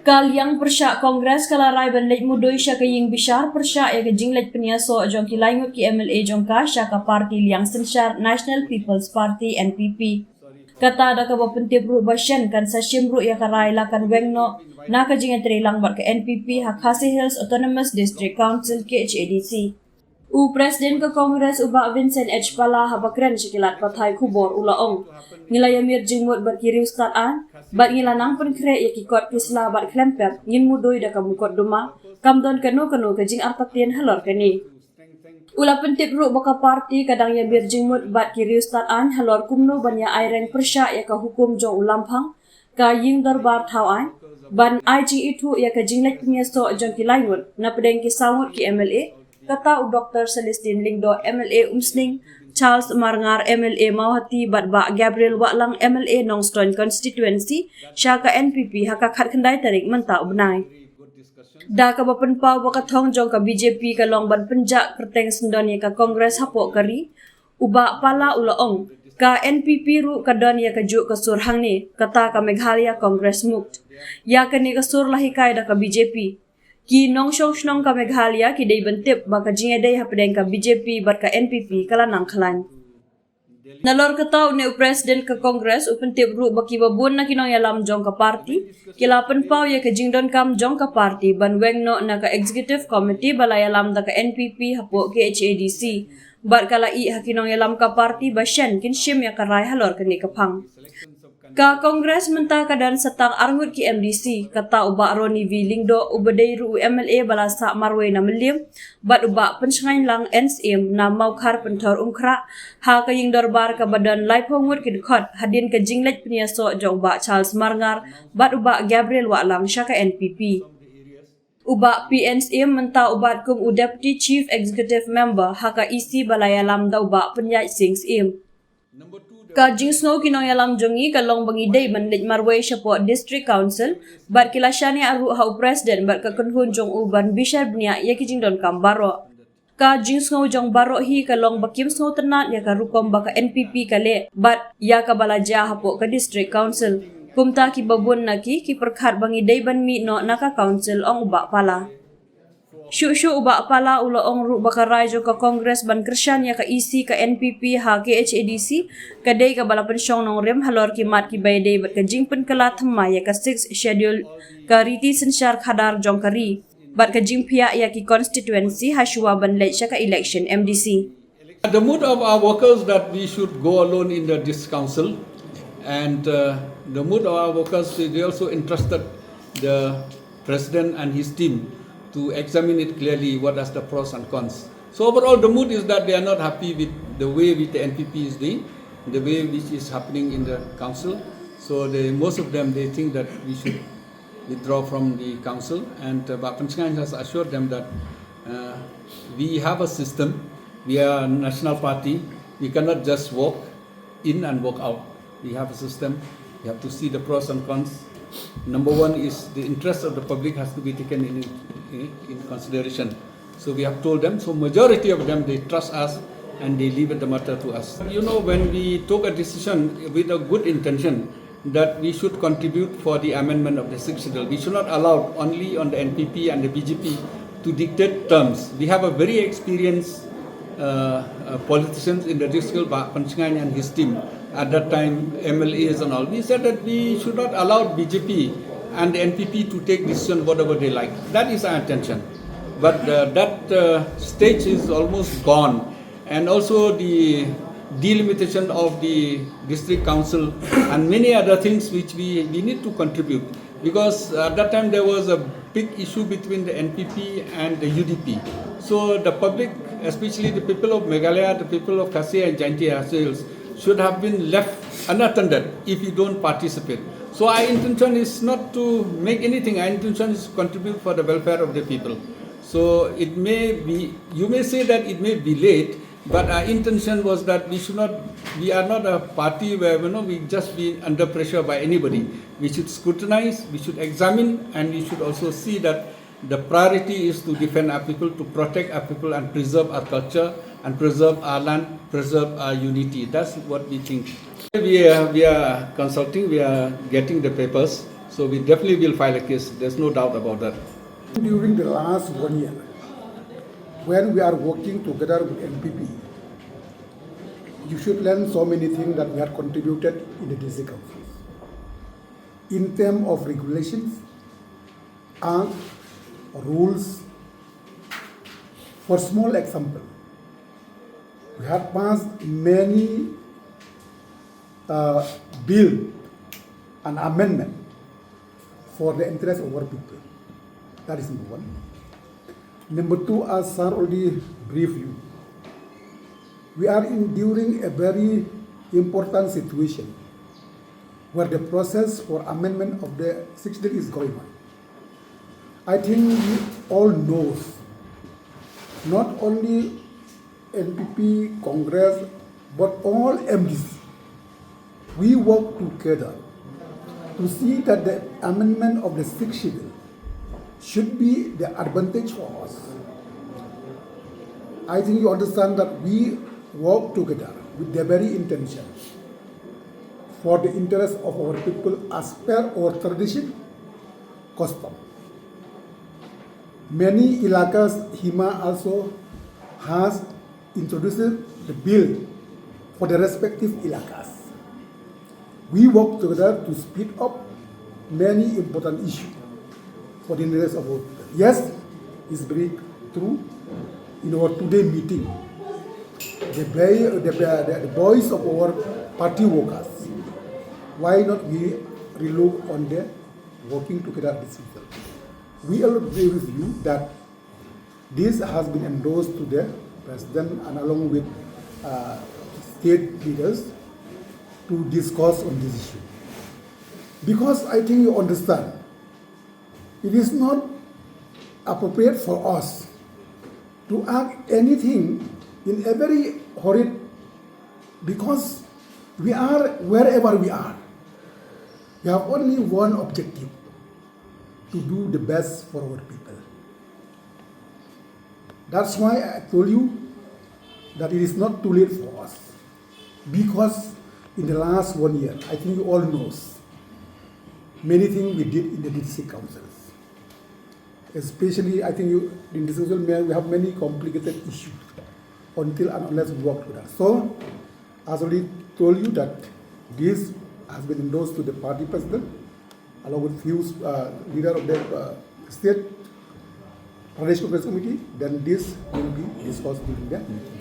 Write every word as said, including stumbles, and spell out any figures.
Ka liang pyrshah Congress ka la rai ban leit mudui sha ka ïing bishar pyrshah ïa ka jingleit pynïasoh jong ki laingut ki M L A jong ka sha ka party liang synshar National People's Party, N P P. Kata da kaba pyntip ruh ba shen kan sa shim ruh ïa ka rai la kan weng noh na ka jingïatreilang bad ka N P P ha Khasi Hills Autonomous District Council, K H A D C. U President ka Congress u Bah Vincent H Pala haba kren sha ki lad pathai khubor u la ong, ngi la ïamir jingmut bad ki riewstad aiñ bad ngi la nang pynkhreh ïa ki kot ki sla bad khlem pep ngin mudui da ka mukotduma, kam don kano kano ka jingartatien halor kane. U la pyntip ruh ba ka party ka dang ïamir jingmut bad ki riewstad aiñ halor kumno ban ïa aireng pyrshah ïa ka hukum jong u Lamphang, ka ïing dorbar thaw aiñ, ban ai jingithuh ïa ka jingleit pynïasoh jong ki laingut napdeng ki saw ngut ki M L A, kata u Doctor Celestine Lyngdoh M L A Umsning, Charles Marngar M L A Mawhati bad Bah Gabriel Wahlang M L A Nongstoiñ Constituency sha ka N P P ha ka khatkhyndai tarik mynta u bnai. Da kaba pynpaw ba ka thong jong ka B J P ka long ban pynjah kyrteng syndon ïa ka Congress hapoh ka ri, u Bah Pala u la ong, ka N P P ruh ka don ïa ka juh ka sur hangne, kata ka Meghalaya Congress Mukt. Ïa kane ka sur la hikai da ka B J P. Ki nongshong shnong ka Meghalaya ki dei ban tip ba ka jingïadei hapdeng ka B J P bad ka N P P ka la nang khlaiñ. Nalor kata une u President ka Congress u pyntip ruh ba kiba bun na ki nongïalam jong ka party ki la pynpaw ïa ka jingdonkam jong ka party ban weng noh na ka Executive Committee ba la ïalam da ka N P P hapoh K H A D C. Bad ka la ïeh ha ki nongïalam ka party ba shen kin shim ïa ka rai halor kane ka phang. Ka Congress mynta ka don sa tang arngut ki M D C, kata u Bah Ronnie V Lyngdoh uba dei ruh u M L A ba la sah marwei na Mylliem, bad u Bah Pynshngaiñlang N Syiem na Mawkhar Pynthor Umkhrah, ha ka ïing dorbar kaba don laiphew ngut ki dkhot hadien ka jingleit pynïasoh jong u Bah Charles Marngar bad u Bah Gabriel Wahlang sha ka N P P. U Bah P N Syiem mynta u bat kum u Deputy Chief Executive Member ha ka E C ba la ïalam da u Bah Pynïaid Sing Syiem. Ka jingsngew ki nongïalam jong ngi ka long ba ngi dei ban leit marwei shapoh District Council, bad ki la shaniah ruh ha u President bad ka kynhun jong u ban bishar bniah ïa ki jingdonkam baroh. Ka jingsngew jong baroh hi ka long ba kim sngewtynnad ïa ka rukom ba ka N P P ka leh bad ïa kaba la jia hapoh ka District Council. Kumta kiba bun na ki ki pyrkhat ba ngi dei ban mih noh na ka Council, ong u Bah Pala. Shuh shuh u Bah Pala u la ong ruh ba ka rai jong ka Congress ban kyrshan ïa ka E C ka N P P ha K H A D C ka dei kaba la pynshong nongrim halor ki mat kiba ïadei bad ka jingpynkylla thymmai ïa ka Sixth Schedule, ka riti synshar khadar jong ka ri, bad ka jingphiah ïa ki constituency ha shuwa ban leit sha ka election M D C. The mood of our workers that we should go alone in the, this council, and uh, the mood of our workers, they also entrusted the president and his team to examine it clearly, what are the pros and cons. So overall, the mood is that they are not happy with the way with the N P P is doing, the way which is happening in the council. So they, most of them, they think that we should withdraw from the council, and uh, Bah Pynshngaiñ has assured them that uh, we have a system, we are a national party, we cannot just walk in and walk out. We have a system, we have to see the pros and cons. Number one is the interest of the public has to be taken in, in, in consideration. So we have told them, so majority of them, they trust us and they leave it the matter to us. You know, when we took a decision with a good intention, that we should contribute for the amendment of the Sixth Schedule. We should not allow only on the N P P and the B J P to dictate terms. We have a very experienced uh, uh, politicians in the district, Bah Pynshngaiñ and his team, at that time M L As and all. We said that we should not allow B J P and the N P P to take decision whatever they like. That is our intention. But uh, that uh, stage is almost gone. And also the delimitation of the district council and many other things which we, we need to contribute. Because at that time there was a big issue between the N P P and the U D P. So the public, especially the people of Meghalaya, the people of Khasi and Jaintia Hills, should have been left unattended if you don't participate. So our intention is not to make anything, our intention is to contribute for the welfare of the people. So it may be, you may say that it may be late, but our intention was that we should not, we are not a party where, you know, we just be under pressure by anybody. We should scrutinize, we should examine, and we should also see that the priority is to defend our people, to protect our people and preserve our culture and preserve our land, preserve our unity. That's what we think. We are, we are consulting, we are getting the papers. So we definitely will file a case. There's no doubt about that. During the last one year, when we are working together with N P P, you should learn so many things that we have contributed in the district councils. In terms of regulations, acts, rules, for small example, we have passed many uh, bill and amendment for the interest of our people. That is number one. Number two, as sir already briefed you, we are enduring a very important situation where the process for amendment of the Sixth Schedule is going on. I think we all knows, not only N P P, Congress, but all M D C, we work together to see that the amendment of the Sixth Schedule should be the advantage for us. I think you understand that we work together with the very intention for the interest of our people as per our tradition, custom. Many ilakas, Hima also has introduced the bill for the respective ilakas. We work together to speed up many important issues for the interest of our people. Yes, it's very true. In our today meeting, the, the, the, the voice of our party workers, why not we rely on the working together at this level? We all agree with you that this has been endorsed to the president and along with uh, state leaders to discuss on this issue. Because I think you understand, it is not appropriate for us to act anything in a very hurried, because we are wherever we are. We have only one objective, to do the best for our people. That's why I told you that it is not too late for us. Because in the last one year, I think you all knows many things we did in the district councils. Especially, I think you, in district council, we have many complicated issues until and unless we work together. So, as already told you that this has been endorsed to the party president, along with few uh, leader of the uh, state Pradesh Congress Committee, then this will be discussed during the meeting.